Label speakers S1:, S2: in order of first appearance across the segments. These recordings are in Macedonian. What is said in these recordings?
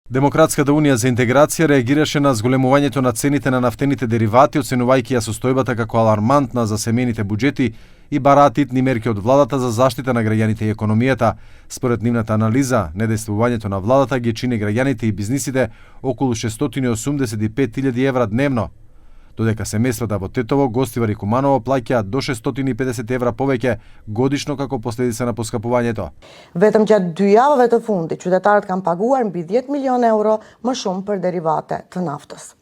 S1: Демократската унија за интеграција реагираше на зголемувањето на цените на нафтените деривати, оценувајќи ја состојбата како алармантна за семејните буџети и бараат итни мерки од владата за заштита на граѓаните и економијата. Според нивната анализа, недействувањето на владата ги чини граѓаните и бизнисите околу 685.000 евра дневно, додека семејствата во Тетово, Гостивар и Куманово плаќаат до 650 евра повеќе годишно како последица на поскапувањето.
S2: Vetëm gjatë 2 javëve të fundit, qytetarët kanë paguar mbi 10 milionë euro më shumë për derivate të naftës.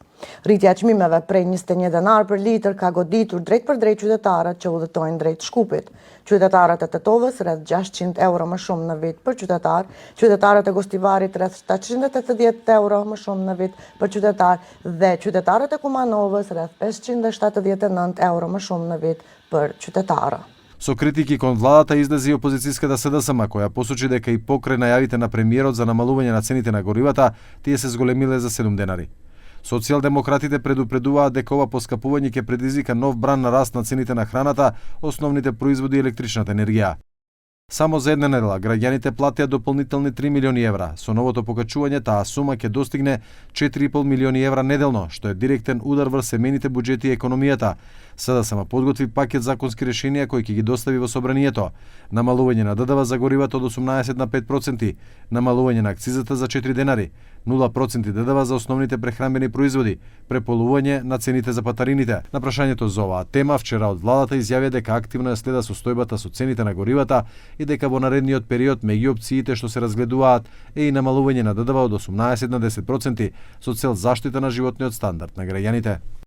S2: Rritja e çmimeve prej 21 denar për litër ka goditur drejt për drejt qytetarët që udhëtojnë drejt Shkupit. Qytetarët e Tetovës rreth 600 euro më shumë në vit për qytetar, qytetarët e Gostivarit rreth 780 euro më shumë në vit për qytetar dhe qytetarët e Kumanovës rreth 579 euro më shumë në vit për qytetarë.
S1: Со критики кон владата излезе и опозицијската СДСМ, која посочи дека и покрај најавите на премиерот за намалување на цените на горивата, тие се зголемиле за 7 денари. Социјалдемократите предупредуваат дека ова поскапување ќе предизвика нов бран на раст на цените на храната, основните производи и електричната енергија. Само за една недела граѓаните платеа дополнителни 3 милиони евра. Со новото покачување таа сума ќе достигне 4,5 милиони евра неделно, што е директен удар врз семејните буџети и економијата. СДСМ подготви пакет законски решенија кои ќе ги достави во собранието. Намалување на ДДВ за горивата од 18 на 5%, намалување на акцизата за 4 денари, 0% ДДВ за основните прехранбени производи, преполување на цените за патарините. На прашањето за оваа тема вчера од владата изјавија дека активно ја следа состојбата со цените на горивата и дека во наредниот период меѓу опциите што се разгледуваат е и намалување на ДДВ од 18 на 10% со цел заштита на животниот стандард на граѓаните.